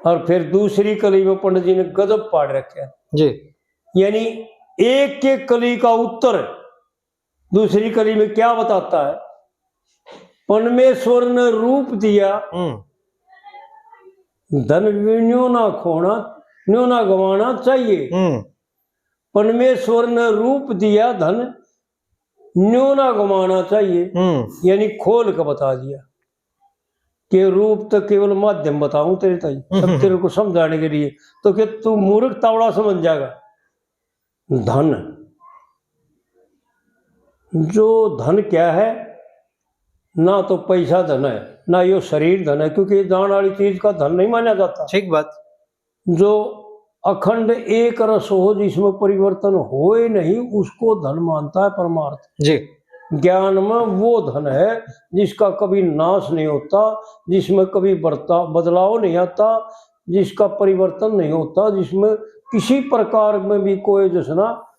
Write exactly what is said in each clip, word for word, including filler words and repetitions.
और फिर दूसरी कली में पंडित जी ने गजब पाड़ रखा। जी। यानी एक एक कली का उत्तर दूसरी कली में क्या बताता है? परमेश्वर ने रूप दिया, हम्म। धन न्यू ना खोना, न्यू ना गंवाना चाहिए। हम्म। परमेश्वर ने रूप दिया, धन न्यू ना गंवाना चाहिए। हम्म। यानी खोल के बता दिया कि रूप तो केवल माध्यम बताऊं तेरे ताई, सब हम्म। तेरे को समझाने के लिए। तो कि तू मूर्ख तावड़ा समझ जाएगा। धन, जो धन क्या है? ना तो पैसा धन है, ना यो शरीर धन है, क्योंकि ये जान वाली चीज का धन नहीं माना जाता। ठीक बात। जो अखंड एक रस हो, जिसमें परिवर्तन होए नहीं, उसको धन मानता है परमार्थ। जी। ज्ञान में वो धन है जिसका कभी नाश नहीं होता, जिसमें कभी बर्ता-, बदलाव नहीं आता, जिसका परिवर्तन नहीं होता, जिसमें किसी प्रकार में भी कोई, जैसे ना,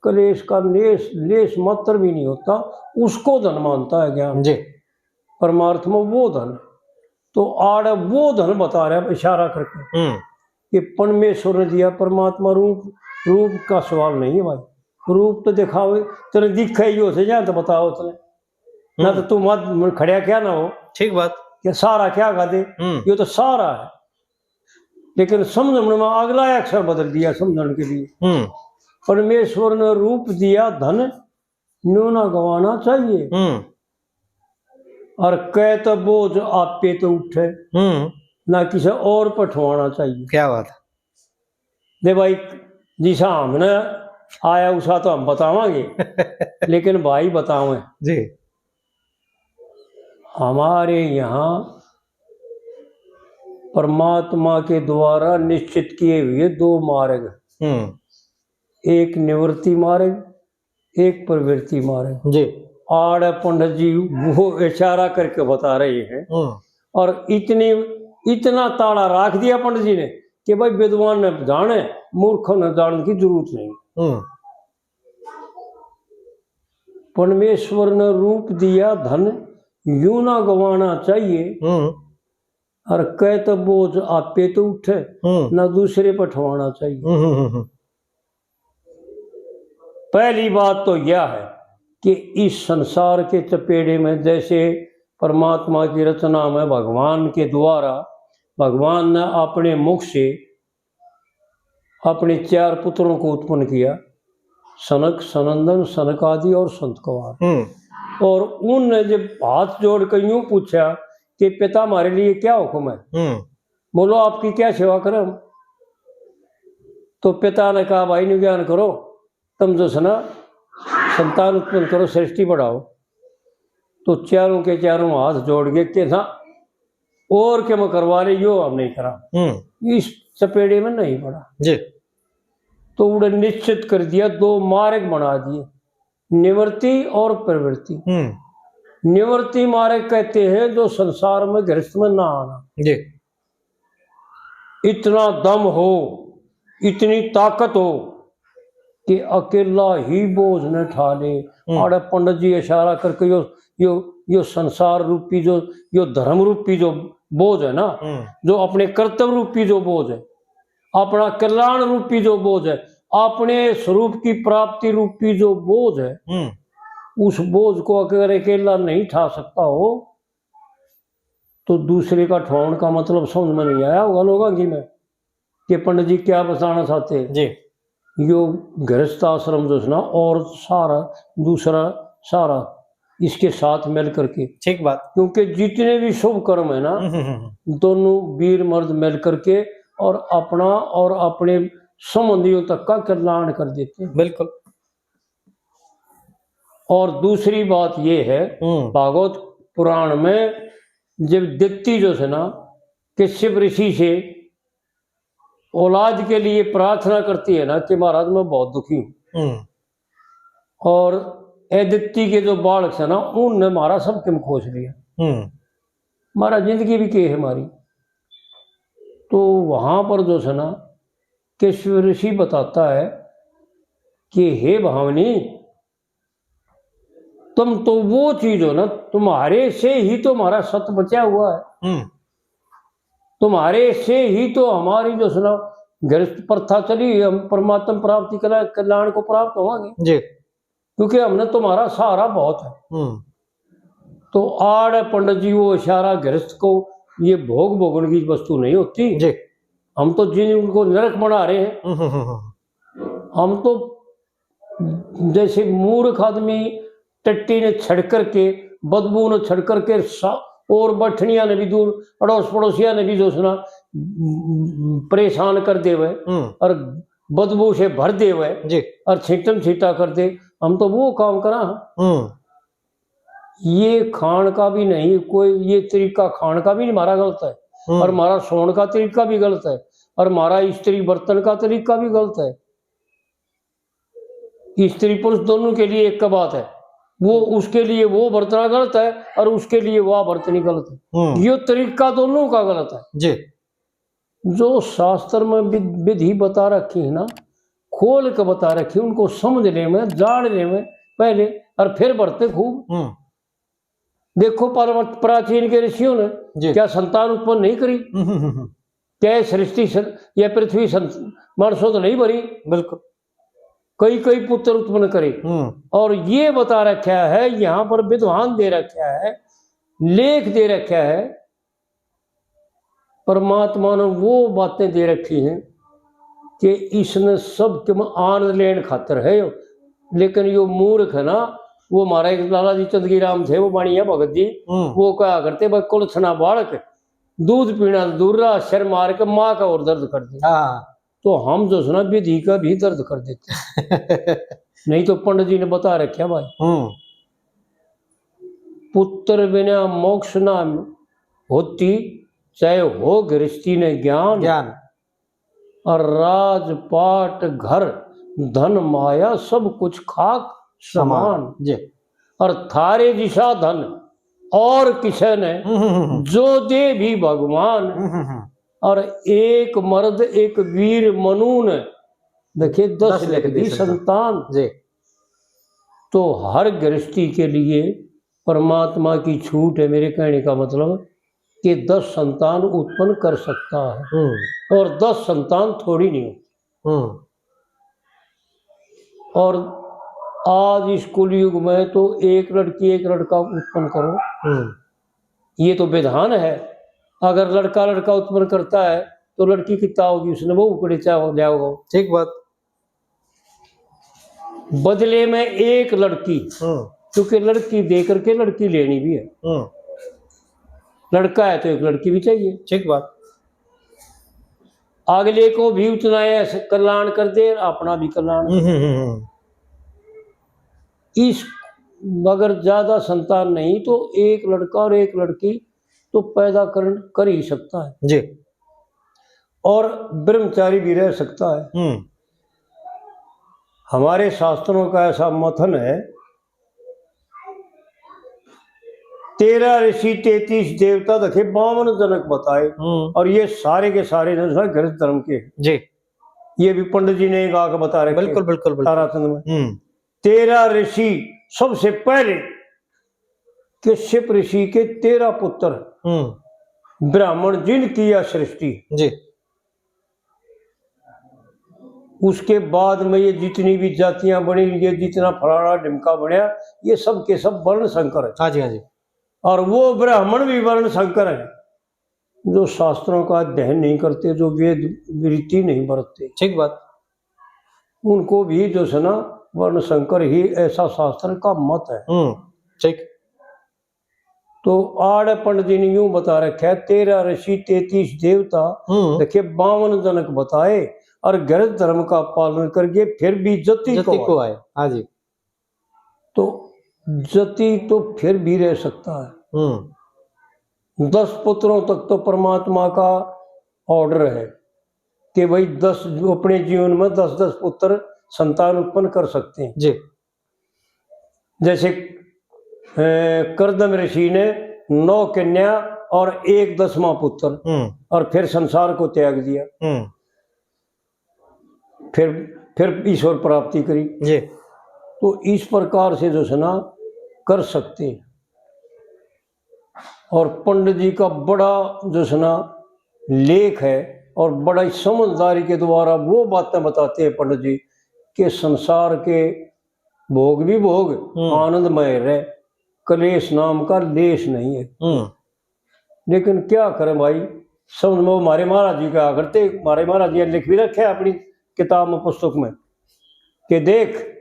क्लेश का लेश, लेश मात्र भी नहीं होता, उसको धन मानता है ज्ञान। जी। परमार्थ में वो धन। तो आड़ वो धन बता रहा है इशारा करके हम्म। कि परमेश्वर ने दिया, परमात्मा रूप, रूप का सवाल नहीं है भाई। रूप तो दिखावे, तेरे दिखे ही हो से जाए तो बताओ उसने। ना हम्म। तो तू मत खड़िया क्या ना हो। ठीक बात। कि सारा क्या गा दे, हम्म। ये तो सारा है। लेकिन समझण में अगला अक्षर बदल दिया समझण के लिए। हम्म। परमेश्वर ने रूप दिया धन न्यू ना गंवाना चाहिए। हम्म। और कह तो बोझ आपे तो उठे, हम्म। ना किसी और पठवाना चाहिए। क्या बात है। दे भाई, जिसा हमने आया उसा तो हम बतावांगे, लेकिन भाई बतावें। जी। हमारे यहाँ परमात्मा के द्वारा निश्चित किए हुए दो मार्ग, हम्म। एक निवृत्ति मार्ग, एक प्रवृत्ति मार्ग। जी। आड़ पंडित जी वो इशारा करके बता रहे हैं। हम्म। और इतनी, इतना ताला राख दिया पंडित जी ने कि भाई विद्वान ने जाने, मूर्ख ने जानने की जरूरत नहीं। हम्म। परमेश्वर ने रूप दिया धन यूं ना गंवाना चाहिए। हम्म। और कह तो बोझ आपे तो उठे, हम्म। ना दूसरे पर ठवाना चाहिए। हम्म, हम्म, हम्म, हम्म। पहली बात तो यह है कि इस संसार के चपेड़े में जैसे परमात्मा की रचना में भगवान के द्वारा, भगवान ने अपने मुख से अपने चार पुत्रों को उत्पन्न किया, सनक, सनंदन, सनकादि और संत कुमार। हम्म। और उनने जब हाथ जोड़ कर यूं पूछा कि पिता, हमारे लिए क्या हुक्म है? हम्म। बोलो, आपकी क्या सेवा करें हम? तो पिता ने कहा, भाई, न्यू ज्ञान करो, तुम जो है ना, संतान उत्पन्न करो, सृष्टि बढ़ाओ। तो चारों के चारों हाथ जोड़ के, के ना, और के मैं करवा ले, यो हम नहीं करा। हम्म। इस चपेड़े में नहीं पड़ा। जी। तो उड़े निश्चित कर दिया, दो मार्ग बना दिए, निवृत्ति और प्रवृत्ति। हम्म। निवृत्ति मार्ग कहते हैं जो संसार में, गृहस्थ में ना आना। जी। इतना दम हो, इतनी ताकत हो कि अकेला ही बोझ न ठा ले। हम्म। आड़े पंडित जी इशारा करके यो, यो, यो संसार रूपी जो, यो धर्म रूपी जो बोझ है ना, हम्म। जो अपने कर्तव्य रूपी जो बोझ है, अपना कल्याण रूपी जो बोझ है, अपने स्वरूप की प्राप्ति रूपी जो बोझ है, हम्म। उस बोझ को अगर अकेला नहीं ठा सकता हो, तो दूसरे का ठोण का मतलब समझ में नहीं आया होगा लोगों की में कि पंडित जी क्या बताना चाहते हैं। जी। यो गृहस्थ आश्रम जो है ना, और सारा दूसरा सारा इसके साथ मिल करके। ठीक बात। क्योंकि जितने भी शुभ कर्म है ना, हम्म, हम्म, हम्म। दोनों वीर मर्द मिल करके और अपना और अपने संबंधियों तक का कल्याण कर देते हैं। बिल्कुल। और दूसरी बात ये है, हम्म। भागवत पुराण में जब दित्ती जो है ना, कश्यप ऋषि से औलाद के लिए प्रार्थना करती है ना कि महाराज, मैं बहुत दुखी हूँ। हम्म। और अदिति के जो बालक है ना, उनने म्हारा सब किम खोस लिया। हम्म। म्हारा जिंदगी भी के है हमारी। तो वहां पर जो है ना, कश्यप ऋषि बताता है कि हे भामिनी, तुम तो वो चीज हो ना, तुम्हारे से ही तो हमारा सत बचा हुआ है। हम्म। तुम्हारे से ही तो हमारी जो है ना गृहस्थ प्रथा चली, हम परमात्म प्राप्ति कला-, कल्याण को प्राप्त होंगे। जी। क्योंकि हमने तुम्हारा सहारा बहुत है। हम्म। तो आड़ पंडित जी वो इशारा गृहस्थ को, ये भोग भोगन की वस्तु नहीं होती। जी। हम तो जिन उनको नरक बना रहे हैं, हम्म, हम्म, हम्म। हम तो जैसे मूर्ख आदमी टट्टी ने छड़ करके, बदबू ने छड़ करके सा-, और बठनिया ने भी दूर, अड़ोस पड़ोसिया ने भी जो है ना परेशान कर देवे हम्म। और बदबू से भर देवे जी। और छींटम छीटा कर दे, हम तो वो काम करा। हम्म। ये खान का भी नहीं कोई, ये तरीका खान का भी हमारा गलत है हम्म। और हमारा सोन का तरीका भी गलत है और हमारा स्त्री बर्तन का तरीका भी गलत है। स्त्री पुरुष दोनों के लिए एक बात है, वो उसके लिए वो बरतना गलत है और उसके लिए वह बरतनी गलत है। हम्म। ये तरीका दोनों का गलत है। जी। जो शास्त्र में वि-, विधि बता रखी है ना, खोल के बता रखी, उनको समझ ले में, जान ले में पहले, और फिर बरते खूब। हम्म। देखो, पर-, प्राचीन के ऋषियों ने जी। क्या संतान उत्पन्न नहीं करी? हम्म, हम्म, हम्म। क्या ये सृष्टि सं-, या पृथ्वी सं-, मानसों तो नहीं भरी? बिल्कुल। कई कई पुत्र उत्पन्न करे। हम्म। और ये बता रखा है, यहाँ पर विद्वान दे रखा है, लेख दे रखा है, परमात्मा ने वो बातें दे रखी हैं कि इसने सब के में आनंद लेने खातर है यो। लेकिन यो मूर्ख है ना, वो हमारा एक लाला जी चंदगी राम थे, वो बाणिया भगत जी, हम्म। वो कहा करते, "भाई, कुलछना बालक, दूध पीना दूर रहा, सिर मार के माँ का और दर्द कर दे।" हाँ। तो हम जो है ना विधि का भी दर्द कर देते हैं। नहीं तो पंडित जी ने बता रखा भाई, हम्म। पुत्र बिना मोक्ष ना होती, चाहे हो गृहस्थी ने ज्ञान। ज्ञान। और राजपाट घर धन माया सब कुछ खाक समान। समान। जी। और थारे जिसा धन और किसे ने हम्म, हम्म, हम्म। जो दे भी भगवान। हम्म, हम्म, हम्म। और एक मर्द एक वीर मनु ने, देखिए, दस दस लख लख दी दी संतान। संतान। जी। तो हर गृहस्थी के लिए परमात्मा की छूट है। मेरे कहने का मतलब कि दस संतान उत्पन्न कर सकता है। हम्म। और दस संतान थोड़ी नहीं होती। हम्म। और आज इस कलयुग में तो एक लड़की एक लड़का उत्पन्न करो। हम्म। ये तो विधान है। अगर लड़का लड़का उत्पन्न करता है तो लड़की कितना होगी, उसने वो उकड़े चाहे ले आओगा। ठीक बात। बदले में एक लड़की, हम्म। क्योंकि लड़की दे करके लड़की लेनी भी है। हम्म। लड़का है तो एक लड़की भी चाहिए। ठीक बात। अगले को भी उतना ही ऐसे कल्याण कर दे, अपना भी कल्याण। हम्म, हम्म, हम्म। इस, अगर ज्यादा संतान नहीं तो एक लड़का और एक लड़की तो पैदा कर, कर ही सकता है। जी। और ब्रह्मचारी भी रह सकता है। हम्म। हमारे शास्त्रों का ऐसा मथन है, तेरह ऋषि, तैंतीस देवता, देखे, बावन जनक बताए। हम्म। और ये सारे के सारे जो है गृहस्थ धर्म के। जी। ये भी पंडित जी ने गा के बता रखे। बिल्कुल, बिल्कुल, बिल्कुल। ताराचंद में। हम्म। तेरह ऋषि, सबसे पहले कश्यप ऋषि के तेरह पुत्र, हम्म। ब्राह्मण जिन किया सृष्टि। जी। उसके बाद में ये जितनी भी जातियां बनी, ये जितना फलाना ढिमका बनया, ये सब के सब वर्ण संकर है। हाँ जी, हाँ जी। और वो ब्राह्मण भी वर्ण संकर है, जो शास्त्रों का अध्ययन नहीं करते, जो वेद रीति नहीं बरतते। ठीक बात। उनको भी जो है ना वर्ण संकर ही ऐसा शास्त्र का मत है। हम्म, ठीक। तो आड़ पंडित जी ने यूं बता रखा है, तेरह ऋषि, तैंतीस देवता, हम्म। देखिए, बावन जनक बताए और गृहस्थ धर्म का पालन करके फिर भी जति जति को को आए। आए। हाँ जी। तो जति तो फिर भी रह सकता है। हम्म। दस पुत्रों तक तो परमात्मा का ऑर्डर है कि भाई, दस, अपने जीवन में दस दस पुत्र संतान उत्पन्न कर सकते हैं। जी। जैसे, अ, कर्दम ऋषि ने नौ कन्या और एक दसवां पुत्र, हम्म। और फिर संसार को त्याग दिया। हम्म। फिर, फिर ईश्वर प्राप्ति करी। जी। तो इस प्रकार से जो है ना कर सकते हैं। और पंडित जी का बड़ा जो है ना लेख है और बड़ा ही समझदारी के द्वारा वो बातें बताते हैं पंडित जी कि संसार के भोग भी भोग, हम्म। आनंदमय रहे, कलेश नाम का लेश नहीं है। हम्म। लेकिन क्या करें भाई, समझ में वो हमारे महाराज जी का करते, हमारे महाराज जी ने लिख भी रखे हैं अपनी किताब में, पुस्तक में, कि देख,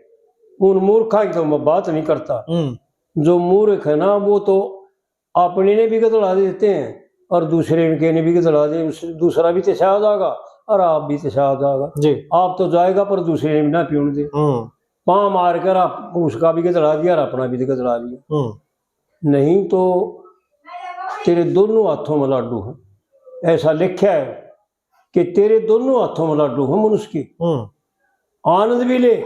उन मूर्खा की तो मैं बात नहीं करता। हम्म। जो मूर्ख है ना, वो तो अपने ने भी गदला देते हैं और दूसरे के ने भी गदला दे, उस, दूसरा भी तिसा आ जाएगा और आप भी तिसा आ जाएगा। जी। आप तो जाएगा पर दूसरे ने भी ना पीण दे। हम्म। पाँ मार कर आप उसका भी गदला दिया और अपना भी गदला दिया। हम्म। नहीं तो तेरे दोनों हाथों में लाडू है, ऐसा लिखा है कि तेरे दोनों हाथों में लाडू है मनुष्य के। हम्म। आनंद भी ले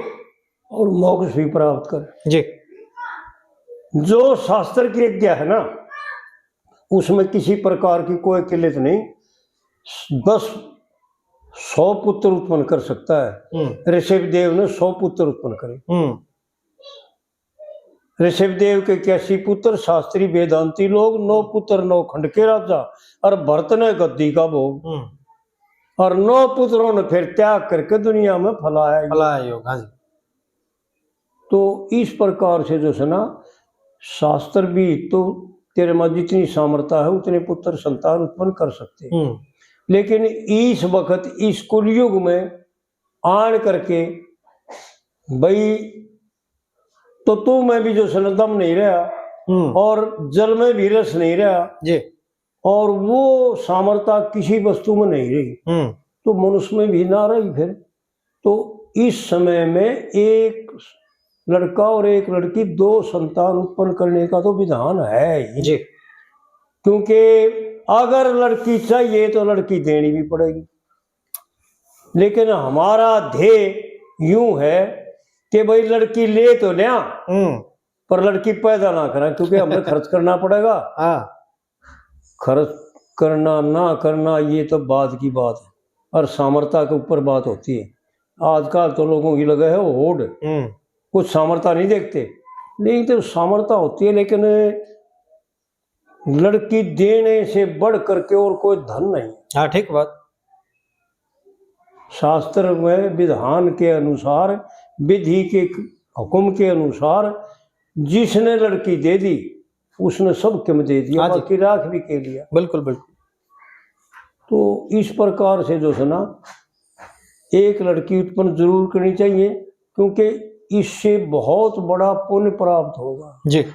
और मोक्ष भी प्राप्त कर। जी। जो शास्त्र की आज्ञा है ना, उसमें किसी प्रकार की कोई किल्लत नहीं। बस सौ पुत्र उत्पन्न कर सकता है। हम्म। ऋषभ देव ने सौ पुत्र उत्पन्न करे। हम्म। ऋषभ देव के इक्यासी पुत्र, शास्त्री वेदांती लोग, नौ पुत्र नौ खंड के राजा, और भरत ने गद्दी का भोग। हम्म। और नौ पुत्रों ने फिर त्याग करके दुनिया में फैलाया योग। फैलाया योग, हाँ जी। तो इस प्रकार से जो है ना, शास्त्र भी तो तेरे में जितनी सामर्थ्य है, उतने पुत्र संतान उत्पन्न कर सकते हैं। हम्म। लेकिन इस वक्त इस कुलयुग में आन करके भाई, तो तू में भी जो है ना दम नहीं रहा, हम्म। और जल में भी रस नहीं रहा, जी। और वो सामर्थ्य किसी वस्तु में नहीं रही, हम्म। तो मनुष्य में भी ना रही फिर। तो इस समय में एक लड़का और एक लड़की, दो संतान उत्पन्न करने का तो विधान है ही। जी। क्योंकि अगर लड़की चाहिए तो लड़की देनी भी पड़ेगी, लेकिन हमारा ध्येय यूं है कि भाई, लड़की ले तो लिया, हम्म। पर लड़की पैदा ना करा, क्योंकि हमें खर्च करना पड़ेगा। हाँ। खर्च करना ना करना, ये तो बाद की बात है, और सामर्थ्य के ऊपर बात होती है। आजकल तो लोगों की लगे है होड़, हम्म। कुछ सामर्थ्य नहीं देखते, नहीं तो सामर्थ्य होती है, लेकिन लड़की देने से बढ़ करके और कोई धन नहीं। हाँ, ठीक बात। शास्त्र में विधान के अनुसार, विधि के हुक्म के अनुसार जिसने लड़की दे दी, उसने सब किम दे दिया, हाँ जी। बाकी राख भी के लिया। बिल्कुल, बिल्कुल। तो इस प्रकार से जो है ना, एक लड़की उत्पन्न जरूर करनी चाहिए, क्योंकि इससे बहुत बड़ा पुण्य प्राप्त होगा। जी।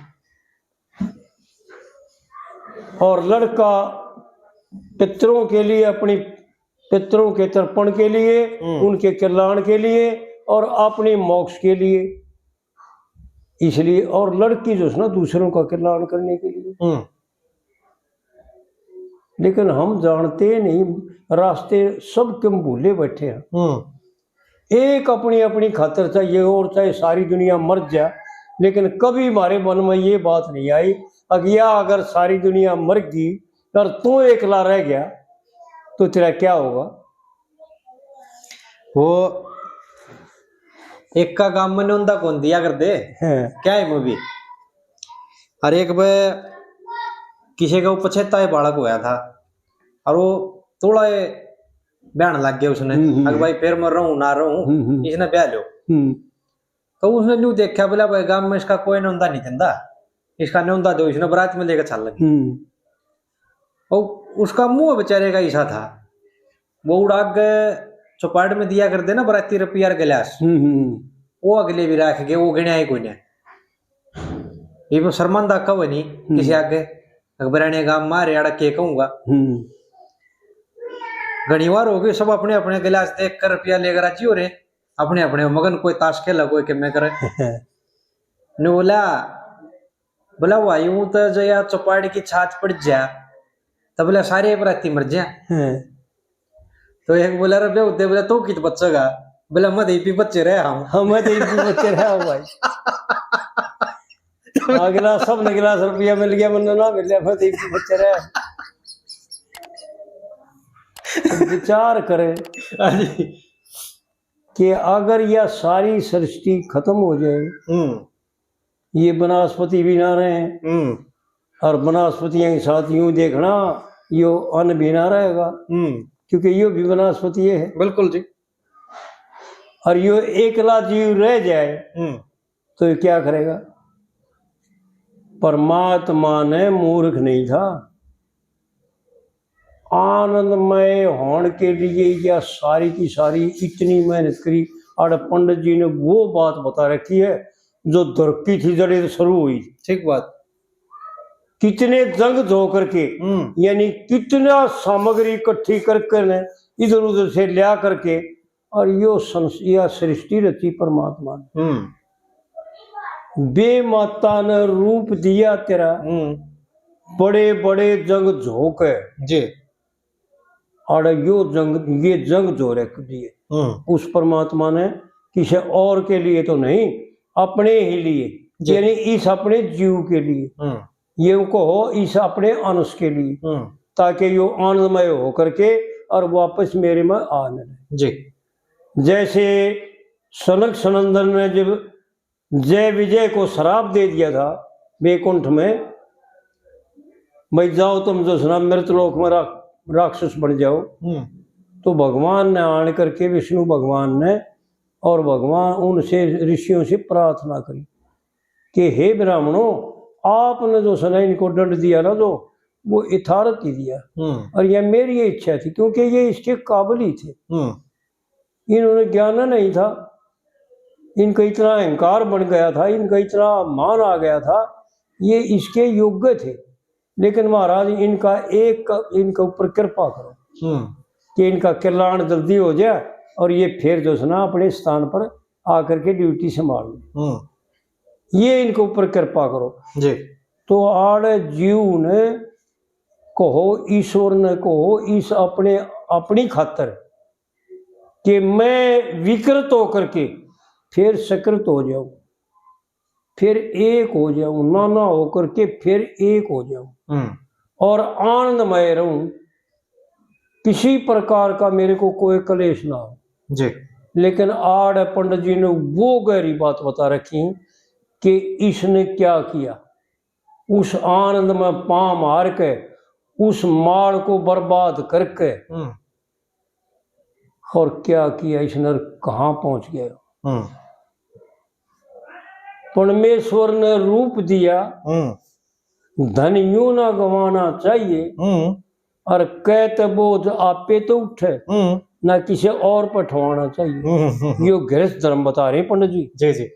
और लड़का पितरों के लिए, अपनी पितरों के तर्पण के लिए, हम्म। उनके कल्याण के लिए और अपने मोक्ष के लिए, इसलिए, और लड़की जो है ना, दूसरों का कल्याण करने के लिए। हम्म। लेकिन हम जानते नहीं, रास्ते सब के हम भूले बैठे हैं। हम्म। एक अपनी अपनी खातर चाहिए, और चाहे सारी दुनिया मर जा, लेकिन कभी हमारे मन में ये बात नहीं आई, अगिया अगर सारी दुनिया मर गई और तू एकला रह गया तो तेरा क्या होगा? वो एक का काम में नौंदा कौन दिया कर दे। हैं। क्या है मूवी? और एक बे किसी का वो पछेता ही बालक होया था, और वो थोड़ा ये बहन लग गया उसने, हम्म, हम्म। अगर भाई फिर मैं रहूं ना रहूं, हम्म, हम्म। इसने ब्याह लो। हम्म। तो उसने न्यू देखा, बोला, "भाई, गांव में इसका कोई नौंदा नहीं दिंदा, इसका नौंदा दो।" इसने बारात में लेकर चल लगी। हम्म। और उसका मुंह बेचारे का ऐसा था, वो उड़ा के चौपाट में दिया कर देना बराती रुपया और गिलास, हम्म, हम्म। वो अगले भी रख गए, वो गिणया ही कोई ना। ये वो शर्मांदा कब नहीं हम्म। किसी आगे, अकबराने गांव मारे आड़ा के कहूंगा। हम्म। घनी बार हो गई, सब अपने अपने गिलास देख कर रुपया लेकर राजी हो रहे, अपने अपने मगन, कोई ताश खेला, कोई किमे करे। ने बोला, बोला, "भाई, ऊं तो जो यार चौपाट की छात पड़ जा, तो बोला, सारे बराती मर जा।" हैं। तो एक बोला, "रे बेहुदे," बोला, "तू कित बचेगा?" बोला, "मैं तो इब भी बचे रहे हम।" हाँ, मैं तो इब भी बचे रहे हम भाई। अगला सब ने गिलास रुपया मिल गया, मैंने ना मिल गया, मैं तो इब भी बचे रहे। विचार करें हाँ जी। कि अगर यह सारी सृष्टि खत्म हो जाए, हम्म। ये वनस्पति भी ना रहे, हम्म। और वनस्पतियां के साथ यूं देखना यो अन्न भी ना रहेगा, हम्म। क्योंकि यो भी वनस्पति है। बिल्कुल जी। और यो एकला जीव रह जाए, हम्म। तो ये क्या करेगा? परमात्मा ने मूर्ख नहीं था। आनंदमय होने के लिए या सारी की सारी इतनी मेहनत करी। और पंडित जी ने वो बात बता रखी है जो धरती थी जड़े से शुरू हुई। ठीक बात। कितने जंग झो करके, हम्म। यानी कितना सामग्री इकट्ठी करके ने इधर उधर से लिया करके, और यो संस-, या सृष्टि रची परमात्मा ने। हम्म। बे माता ने रूप दिया तेरा, हम्म। बड़े बड़े जंग झोंक है। जी। और यो जंग, ये जंग झो रख दिए। हम्म। उस परमात्मा ने किसी और के लिए तो नहीं, अपने ही लिए, जी। यानी इस अपने जीव के लिए। हम्म। ये कहो इस अपने अंश के लिए, हम्म। ताकि यो आनंदमय हो करके और वापस मेरे में आ न जाए। जी। जैसे सनक सनंदन ने जब जय विजय को श्राप दे दिया था वैकुंठ में, भाई जाओ तुम जो सुना मृतलोक में रा-, राक्षस बन जाओ, हम्म। तो भगवान ने आन करके, विष्णु भगवान ने, और भगवान उनसे, ऋषियों से प्रार्थना करी कि हे ब्राह्मणों, आपने जो सुना इनको दंड दिया ना, जो वो यथार्थ ही दिया, हम्म। और यह मेरी इच्छा थी, क्योंकि ये इसके काबिल ही थे। हम्म। इन्होंने ज्ञान नहीं था, इनका इतना अहंकार बन गया था, इनका इतना मान आ गया था, ये इसके योग्य थे। लेकिन महाराज इनका एक, इनके ऊपर कृपा करो, हम्म। कि इनका कल्याण जल्दी हो जाए और ये फिर जो है ना अपने स्थान पर आकर के ड्यूटी संभाल लें। हम्म। ये इनके ऊपर कृपा करो। जी। तो आड़े जीव ने कहो, ईश्वर ने कहो, इस अपने, अपनी खातर कि मैं विकृत होकर के फिर सकृत हो जाऊं, फिर एक हो जाऊं, नाना होकर के फिर एक हो जाऊं, हम्म। और आनंदमय रहूं, किसी प्रकार का मेरे को कोई कलेश ना हो। जी। लेकिन आड़ पंडित जी ने वो गहरी बात बता रखी कि इसने क्या किया, उस आनंद में पां मार के, उस माल को बर्बाद करके, हम्म। और क्या किया इसने, कहाँ पहुंच गया? हम्म। परमेश्वर ने रूप दिया, हम्म। धन यूं ना गंवाना चाहिए, हम्म। और कहते बोझ आपे तो उठे, हम्म। ना किसी और पर ठवाना चाहिए। हम्म, हम्म, हम्म। यो गृहस्थ धर्म बता रहे हैं पंडित जी। जी, जी।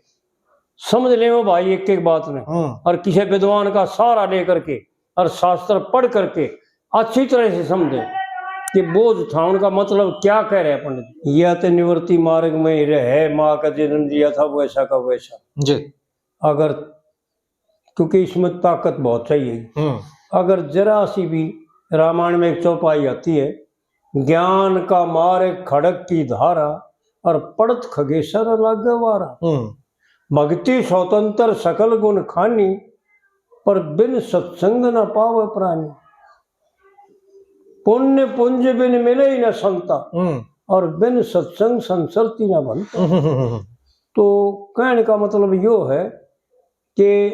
समझ ले वो भाई एक एक बात ने, हम्म। और किसी विद्वान का सहारा लेकर के और शास्त्र पढ़ करके अच्छी तरह से समझे कि बोझ ठाउन का मतलब क्या कह रहे हैं पंडित जी। या तो निवृत्ति मार्ग में ही रहे, माँ का जन्म दिया था वैसा का वैसा। जी। अगर, क्योंकि इसमें ताकत बहुत चाहिए। हम्म। अगर जरा सी भी, रामायण में एक चौपाई आती है, ज्ञान का मार्ग खड़ग की धारा, और पड़त खगेसर लागे वारा। हम्म। भक्ति स्वतंत्र सकल गुण खानी, पर बिन सत्संग न पावे प्राणी। पुण्य पुंज बिन मिले ही न संता, हम्म। और बिन सत्संग संसरती न बनता। हम्म, हम्म, हम्म। तो कहने का मतलब यो है कि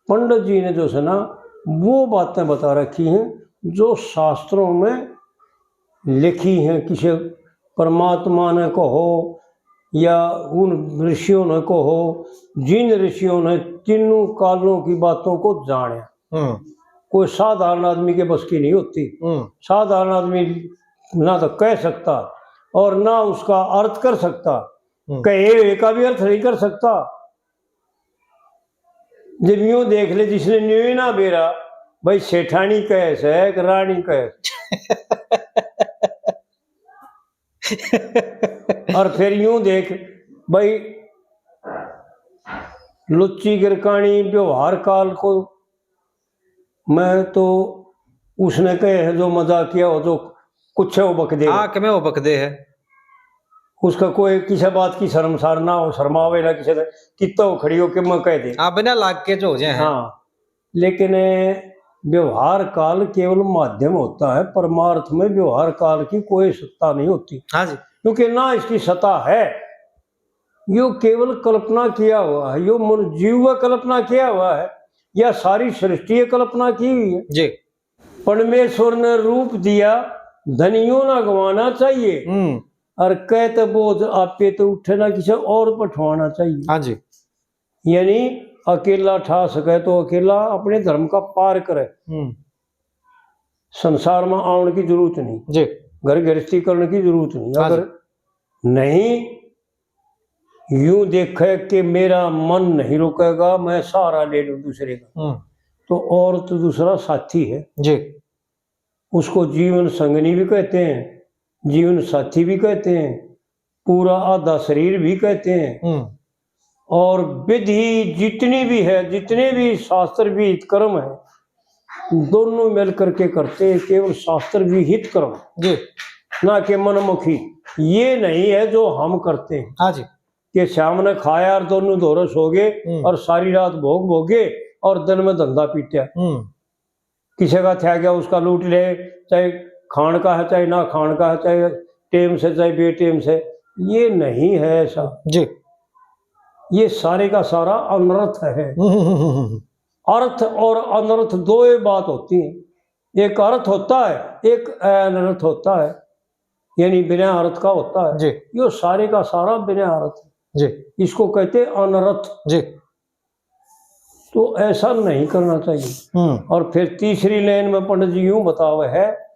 पंडित जी ने जो है ना, वो बातें बता रखी हैं जो शास्त्रों में लिखी हैं। किसी परमात्मा ने कहो या उन ऋषियों ने कहो, जिन ऋषियों ने तीनों कालों की बातों को जाना। हम्म। कोई साधारण आदमी के बस की नहीं होती। हम्म। साधारण आदमी ना तो कह सकता और ना उसका अर्थ कर सकता। हम्म। कहे हुए का भी अर्थ नहीं कर सकता। जब यूं देख ले, जिसने न्यू ही ना बेरा, भाई, सेठानी कहे से कि रानी कहे से। और फिर यूं देख, भाई, लुच्ची गिरकानी व्यवहार काल को, मैं तो उसने कहे है जो मजाकिया हो, जो कुछ है वो बकदे है। हाँ, किमें वो बकदे है। उसका कोई किसी बात की शर्मसार ना हो, शर्मावे ना किसी से, कितना वो खड़ी हो के मैं कह दे। हाँ, बिना लाग के जो हो जाए हैं। हाँ, लेकिन व्यवहार काल केवल माध्यम होता है, परमार्थ में व्यवहार काल की कोई सत्ता नहीं होती। हाँ जी। क्योंकि ना इसकी सत्ता है, यो केवल कल्पना किया हुआ है, यो मन जीव का कल्पना किया हुआ है, या सारी सृष्टि की कल्पना की हुई है। जी। परमेश्वर ने रूप दिया, धन यो ना गवाना चाहिए। हम्म। और कहते बोझ आपे तो उठे ना, किसी और पठवाना चाहिए। हाँ जी। यानी अकेला ठा सके तो अकेला अपने धर्म का पार करे। हम्म। संसार में आने की जरूरत नहीं, जी। घर गृहस्थी करने की जरूरत नहीं। हाँ जी। अगर नहीं यूं देखे कि मेरा मन नहीं रुकेगा, मैं सहारा ले लूं दूसरे का, हम्म। तो औरत दूसरा साथी है। जी। उसको जीवन संगनी भी कहते हैं, जीवन साथी भी कहते हैं, पूरा आधा शरीर भी कहते हैं। हम्म। और विधि जितनी भी है, जितने भी शास्त्र विहित कर्म है, दोनों मिल करके करते हैं, केवल शास्त्र विहित कर्म। जी। ना कि मनमुखी। ये नहीं है जो हम करते हैं। हाँ जी। कि शाम ने खाया और दोनों धोरे सो गए हम्म। और सारी रात भोग भोगे और दिन में धंधा पीटा। हम्म। किसी का थ्या गया, उसका लूट ले, चाहे खान का है, चाहे ना खान का है, चाहे टेम से, चाहे बेटेम से, ये नहीं है ऐसा। जी। ये सारे का सारा अनर्थ है। हम्म, हम्म, हम्म, हम्म। अर्थ और अनर्थ दो ही बात होती है। एक अर्थ होता है, एक अनर्थ होता है, यानी बिना अर्थ का होता है। जी। ये सारे का सारा बिना अर्थ है। जी। इसको कहते हैं अनर्थ। जी। तो ऐसा नहीं करना चाहिए। हम्म। और फिर तीसरी लाइन में पंडित जी यूं बतावे है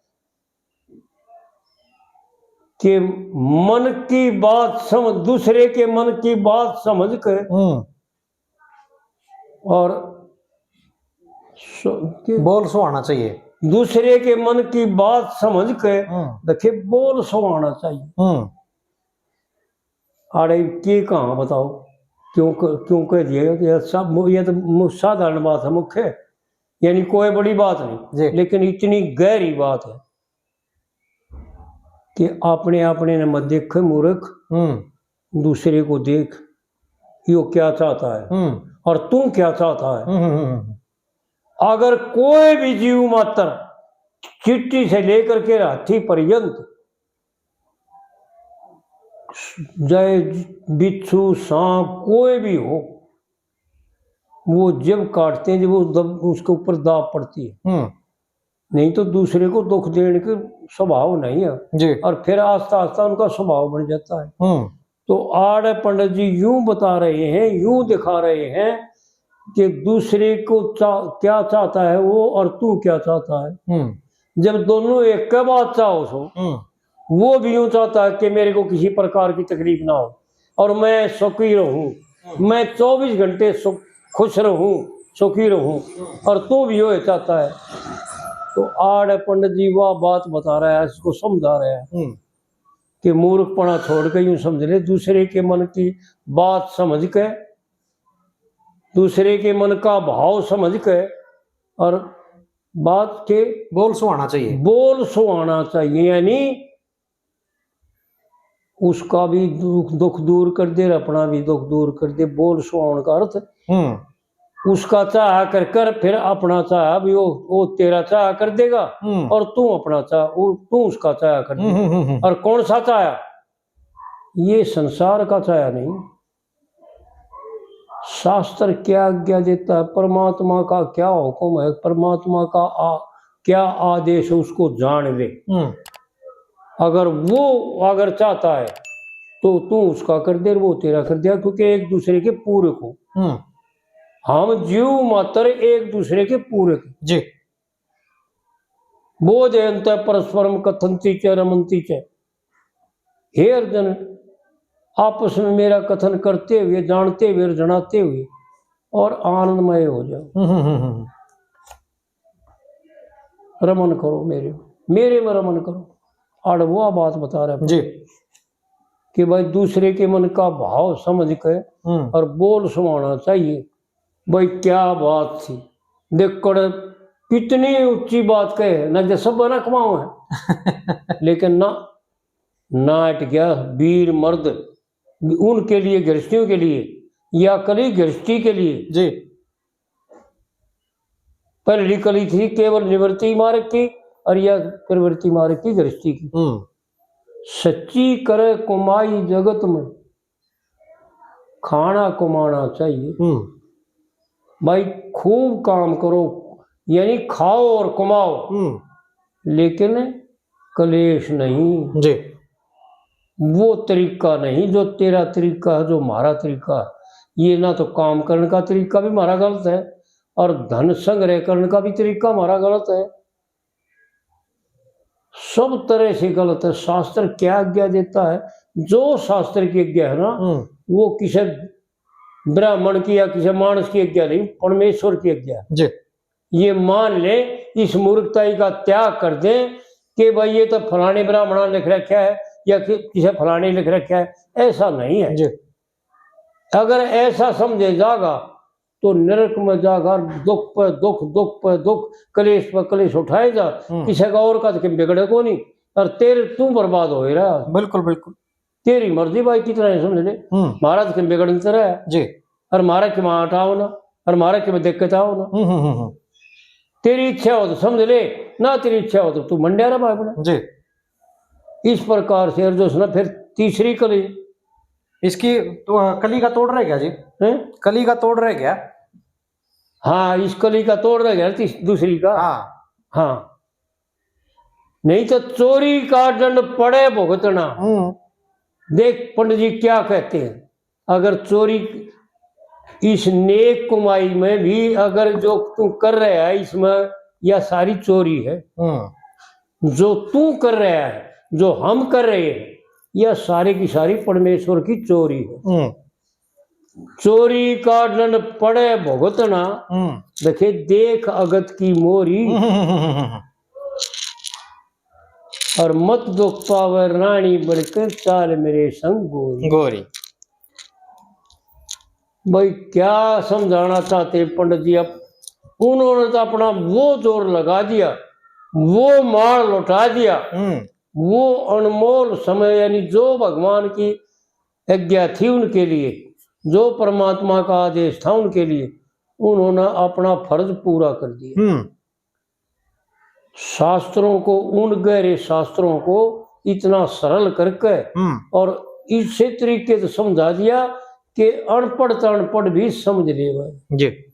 कि मन की बात समझ, दूसरे के मन की बात समझ के हम्म। और सु-, के बोल सुहाना चाहिए। दूसरे के मन की बात समझ के हम्म। देखिए, बोल सुहाना चाहिए। हम्म। आड़े के कहाँ बताओ, क्यों क-, क्यों कह दिया? ये सब मु-, ये तो मु-, साधारण बात है मुख्य, यानी कोई बड़ी बात नहीं, जी। लेकिन इतनी गहरी बात है कि अपने, अपने ने मत देखे मूर्ख, हम्म। दूसरे को देख, यो क्या चाहता है हम्म। और तू क्या चाहता है। हम्म, हम्म, हम्म। अगर कोई भी जीव मात्र, चींटी से लेकर के हाथी पर्यंत, चाहे बिच्छू, सांप, कोई भी हो, वो जब काटते हैं, जब वो दब-, उसके ऊपर दाब पड़ती है। हम्म। नहीं तो दूसरे को दुख देने के स्वभाव नहीं है। जी। और फिर आस्ता आस्ता उनका स्वभाव बन जाता है। हम्म। तो आड़े पंडित जी यूं बता रहे हैं, यूं दिखा रहे हैं कि दूसरे को चा-, क्या चाहता है वो और तू क्या चाहता है। हम्म। जब दोनों एक के बात चाहो सो, हम्म। वो भी यूं चाहता है कि मेरे को किसी प्रकार की तकलीफ ना हो और मैं सुखी रहूं, हम्म। मैं चौबीस घंटे सुख, खुश रहूं, सुखी रहूं, हम्म। और तू भी यो चाहता है। तो आड़े पंडित जी वह बात बता रहा है, इसको समझा रहा है हम्म। कि मूर्खपना छोड़ के यूं समझ ले, दूसरे के मन की बात समझ के, दूसरे के मन का भाव समझ के और बात के बोल सुहाना चाहिए। बोल सुहाना चाहिए, यानी उसका भी दुख, दुख दूर कर दे और अपना भी दुख दूर कर दे। बोल सुहावन का अर्थ हम्म। उसका चाहा कर कर, फिर अपना चाहा भी वो, वो तेरा चाहा कर देगा हम्म। और तू अपना चाहा, वो, तू उसका चाहा कर हम्म, देगा। हम्म, हम्म, हम्म। और कौन सा चाहा? ये संसार का चाहा नहीं, शास्त्र क्या आज्ञा देता है, परमात्मा का क्या हुक्म है, परमात्मा का आ, क्या आदेश है, उसको जान ले। हम्म। अगर वो अगर चाहता है तो तू उसका कर दे, वो तेरा कर दिया, क्योंकि एक दूसरे के पूरक हो। हम्म। हम जीव मात्र एक दूसरे के पूरक हैं। जी। बोधयंत परस्परम कथंती च रमंती च। हे अर्जुन, आपस में मेरा कथन करते हुए, जानते हुए और जनाते हुए और आनंदमय हो जाओ। हम्म, हम्म, हम्म, हम्म। रमन करो मेरे, मेरे में रमन करो। आड़ वो बात बता रहा है जी। कि भाई दूसरे के मन का भाव समझ के हम्म। और बोल सुहाना चाहिए। भाई क्या बात थी, देखड़ कितनी ऊंची बात कहे ना, जैसे बना कमाओ है। लेकिन ना, ना हट गया वीर मर्द उनके लिए, गृहस्थियों के लिए, या कली गृहस्थी के लिए। जी। पहली कली थी केवल निवृत्ति मार्ग की और या प्रवृत्ति मार्ग की, गृहस्थी की। हम्म। सच्ची करे कमाई जगत में, खाना कमाना चाहिए। हम्म। भाई खूब काम करो, यानी खाओ और कमाओ, हम्म। लेकिन कलेश नहीं। जी। वो तरीका नहीं जो तेरा तरीका है, जो हमारा तरीका है। ये ना तो काम करने का तरीका भी हमारा गलत है और धन संग्रह करने का भी तरीका हमारा गलत है। सब तरह से गलत है। शास्त्र क्या आज्ञा देता है? जो शास्त्र की आज्ञा है ना, हम्म। वो किसी ब्राह्मण की या किसी मानस की आज्ञा नहीं, परमेश्वर की आज्ञा है। जी। ये मान ले, इस मूर्खताई का त्याग कर दे कि भाई ये तो फलाने ब्राह्मणा लिख रखा है या कि किसी फलाने लिख रखा है, ऐसा नहीं है। जी। अगर ऐसा समझे जागा तो नरक में जागा, दुख पे दुख, दुख पे दुख, कलेश पे कलेश उठाए जा। हम्म। किसी का और का तो बिगड़े को नहीं, और तेरे तू बर्बाद हो रहा। बिल्कुल, बिल्कुल। तेरी मर्जी भाई, कितना है समझ ले। हम्म। महाराज के बिगड़न तेरा है। जी। और मारा के वहां हटाओ ना, और मारा के में दिक्कत आओ ना। हम्म, हम्म, हम्म, हम्म। तेरी इच्छा हो तो समझ ले, ना तेरी इच्छा हो तो तू मंड्या रहा भाई अपना। जी। इस प्रकार से अर्जुन ने फिर तीसरी कली। इसकी तो, अ, कली का तोड़ रह गया जी। हैं? कली का तोड़ रह गया। हाँ, इस कली का तोड़ रह गया, तीस-, दूसरी का। हाँ। हाँ। नहीं तो चोरी का दंड पड़े भुगतना। हम्म। देख पंडित जी क्या कहते हैं, अगर चोरी इस नेक कमाई में भी अगर जो तू कर रहा है इसमें, या सारी चोरी है। हम्म। जो तू कर रहा है, जो हम कर रहे हैं, यह सारी की सारी परमेश्वर की चोरी है। हम्म। चोरी का दंड पड़े भुगतना, हम्म। देखे देख अगत की मोरी। हम्म। और मत दुख पावे रानी बनके, चाल मेरे संग गोरी। गोरी। भाई, क्या समझाना चाहते हैं पंडित जी? अब उन्होंने तो अपना वो जोर लगा दिया, वो माल लौटा दिया, हम्म। वो अनमोल समय, यानी जो भगवान की आज्ञा थी उनके लिए, जो परमात्मा का आदेश था उनके लिए, उन्होंने अपना फर्ज पूरा कर दिया। हम्म। शास्त्रों को, उन गहरे शास्त्रों को इतना सरल करके हम्म। और इसे तरीके से समझा दिया कि अनपढ़ तो अनपढ़ भी समझ ले भाई। जी।